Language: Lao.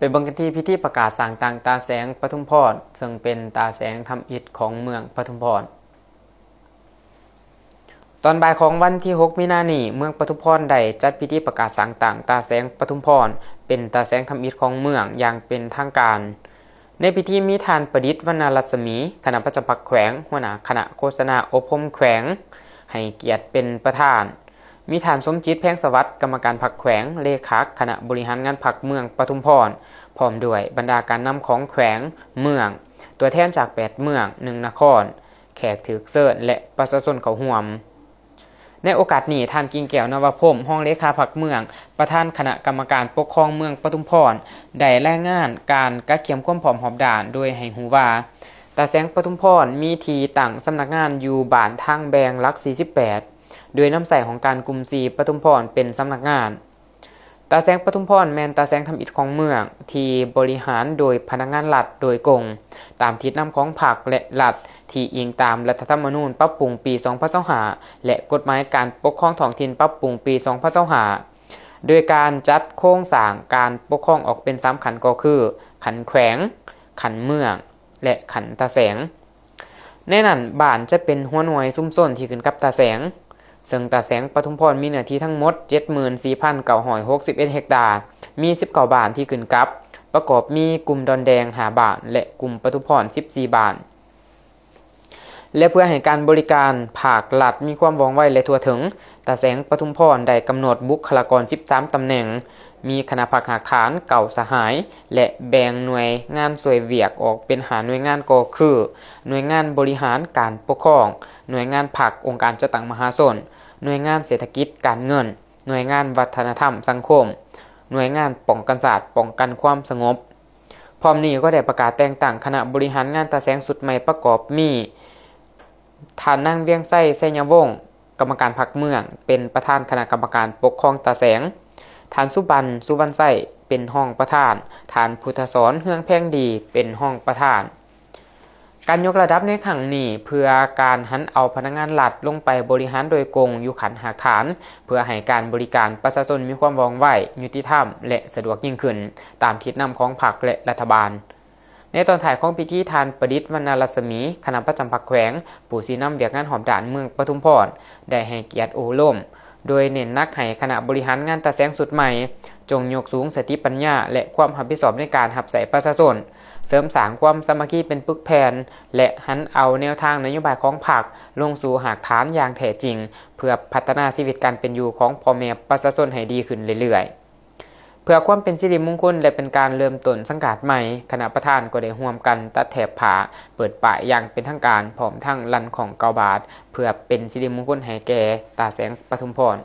ໄປເບິ່ງກັນທີ່ພິທີປະກາດສ້າງຕັ້ງຕາແສງປະທຸມພອນ ເຊິ່ງເປັນຕາແສງທຳອິດຂອງເມືອງປະທຸມພອນ. ຕອນບ່າຍຂອງວັນທີຫົກ ມິນານີ້ ເມືອງປະທຸມພອນໄດ້ຈັດພິທີປະກາດສ້າງຕັ້ງຕາແສງປະທຸມພອນ ເປັນຕາແສງທຳອິດຂອງເມືອງຢ່າງເປັນທາງການ. ໃນພິທີມີທ່ານ ປະດິດ ວັນນະລັດສະໝີ ຄະນະປະຈຳພັກແຂວງ ຫົວໜ້າຄະນະໂຄສະນາອົບຮົມແຂວງ ໃຫ້ກຽດເປັນປະທານ, ມີທ່ານ ສົມຈິດ ແພງສະຫວັດ ກຳມະການພັກແຂວງ ເລຂາຄະນະບໍລິຫານງານພັກເມືອງປະທຸມພອນ ພ້ອມດ້ວຍບັນດາການນຳຂອງແຂວງ, ເມືອງ, ຕົວແທນຈາກແປດເມືອງ, ໜຶ່ງນະຄອນ, ແຂກຖືກເຊີນ ແລະ ປະຊາຊົນເຂົ້າຮ່ວມ. ໃນໂອກາດນີ້ ທ່ານ ກິ່ງແກ້ວ ນະວະພົມ ຮອງເລຂາພັກເມືອງ ປະທານຄະນະກຳມະການປົກຄອງເມືອງປະທຸມພອນ ໄດ້ລາຍງານການກະກຽມຄວາມພ້ອມຮອບດ້ານ ໂດຍໃຫ້ຮູ້ວ່າ ຕາແສງປະທຸມພອນມີທີ່ຕັ້ງສຳນັກງານຢູ່ບ້ານທາງແບ່ງຫຼັກສີ່ສິບແປດ ໂດຍນຳໃຊ້ຫ້ອງການກຸ່ມສີ່ປະທຸມພອນເປັນສຳນັກງານ. ຕາແສງປະທຸມພອນແມ່ນຕາແສງທຳອິດຂອງເມືອງ ທີ່ບໍລິຫານໂດຍພະນັກງານລັດໂດຍກົງ ຕາມທິດນຳຂອງພັກ ແລະ ລັດ ທີ່ອີງຕາມລັດຖະທຳມະນູນປັບປຸງປີສອງພັນຊາວຫ້າ ແລະ ກົດໝາຍການປົກຄອງທ້ອງຖິ່ນປັບປຸງປີສອງພັນຊາວຫ້າ ໂດຍການຈັດໂຄງສ້າງການປົກຄອງອອກເປັນສາມຂັ້ນກໍຄື ຂັ້ນແຂວງ, ຂັ້ນເມືອງ ແລະ ຂັ້ນຕາແສງ. ໃນນັ້ນ ບ້ານຈະເປັນຫົວໜ່ວຍຊຸມຊົນທີ່ຂຶ້ນກັບຕາແສງ, ເຊິ່ງຕາແສງປະທຸມພອນມີເນື້ອທີ່ທັງໝົດເຈັດໝື່ນສີ່ພັນເກົ້າຮ້ອຍຫົກສິບເອັດເຮັກຕາ, ມີສິບເກົ້າບ້ານທີ່ຂຶ້ນກັບ, ປະກອບມີກຸ່ມດອນແດງຫ້າບ້ານ ແລະ ກຸ່ມປະທຸມພອນສິບສີ່ບ້ານ. ແລະ ເພື່ອໃຫ້ການບໍລິການພາກລັດມີຄວາມວ່ອງໄວ ແລະ ທົ່ວເຖິງ, ຕາແສງປະທຸມພອນໄດ້ກຳນົດບຸກຄະລາກອນສິບສາມຕຳແໜ່ງ, ມີຄະນະພັກຮາກຖານເກົ້າສະຫາຍ ແລະ ແບ່ງໜ່ວຍງານຊ່ວຍວຽກອອກເປັນຫ້າໜ່ວຍງານກໍຄື ໜ່ວຍງານບໍລິຫານການປົກຄອງ, ໜ່ວຍງານພັກອົງການຈັດຕັ້ງມະຫາຊົນ, ໜ່ວຍງານເສດຖະກິດການເງິນ, ໜ່ວຍງານວັດທະນະທຳສັງຄົມ, ໜ່ວຍງານປ້ອງກັນຊາດປ້ອງກັນຄວາມສະຫງົບ. ພ້ອມນີ້ກໍໄດ້ປະກາດແຕ່ງຕັ້ງຄະນະບໍລິຫານງານຕາແສງຊຸດໃໝ່ ປະກອບມີ ທ່ານນາງ ວຽງໄຊ ໄຊຍະວົງ ກຳມະການພັກເມືອງ ເປັນປະທານຄະນະກຳມະການປົກຄອງຕາແສງ, ທ່ານ ສຸບັນ ສຸວັນໄຊ ເປັນຮອງປະທານ, ທ່ານ ພຸດທະສອນ ເຮືອງແພງດີ ເປັນຮອງປະທານ. ການຍົກລະດັບໃນຄັ້ງນີ້ ເພື່ອການຫັນເອົາພະນັກງານລັດລົງໄປບໍລິຫານໂດຍກົງຢູ່ຂັ້ນຮາກຖານ ເພື່ອໃຫ້ການບໍລິການປະຊາຊົນມີຄວາມວ່ອງໄວ, ຍຸຕິທຳ ແລະ ສະດວກຍິ່ງຂຶ້ນ, ຕາມທິດນຳຂອງພັກ ແລະ ລັດຖະບານ. ໃນຕອນທ້າຍຂອງພິທີ, ທ່ານ ປະດິດ ວັນນະລັດສະໝີ ຄະນະປະຈຳພັກແຂວງ, ຜູ້ຊີ້ນຳວຽກງານຮອບດ້ານເມືອງປະທຸມພອນ ໄດ້ໃຫ້ກຽດໂອ້ລົມ ໂດຍເນັ້ນໜັກໃຫ້ຄະນະບໍລິຫານງານຕາແສງຊຸດໃໝ່ ຈົ່ງຍົກສູງສະຕິປັນຍາ ແລະ ຄວາມຮັບຜິດຊອບໃນການຮັບໃຊ້ປະຊາຊົນ, ເສີມສ້າງຄວາມສາມັກຄີເປັນປຶກແຜ່ນ ແລະ ຫັນເອົາແນວທາງນະໂຍບາຍຂອງພັກລົງສູ່ຮາກຖານຢ່າງແທ້ຈິງ ເພື່ອພັດທະນາຊີວິດການເປັນຢູ່ຂອງພໍ່ແມ່ປະຊາຊົນໃຫ້ດີຂຶ້ນເລື້ອຍໆ. ເພື່ອຄວາມເປັນສິລິມຸງຄຸນ ແລະ ເປັນການເລີ່ມຕົ້ນສັງກາດໃໝ່, ຄະນະປະທານກໍໄດ້ຮ່ວມກັນຕັດແຖບຜ້າເປີດປ້າຍຢ່າງເປັນທາງການ, ພ້ອມທັງລັນຂອງເກົ້າບາດ ເພື່ອເປັນສິລິມຸງຄຸນໃຫ້ແກ່ຕາແສງປະທຸມພອນ.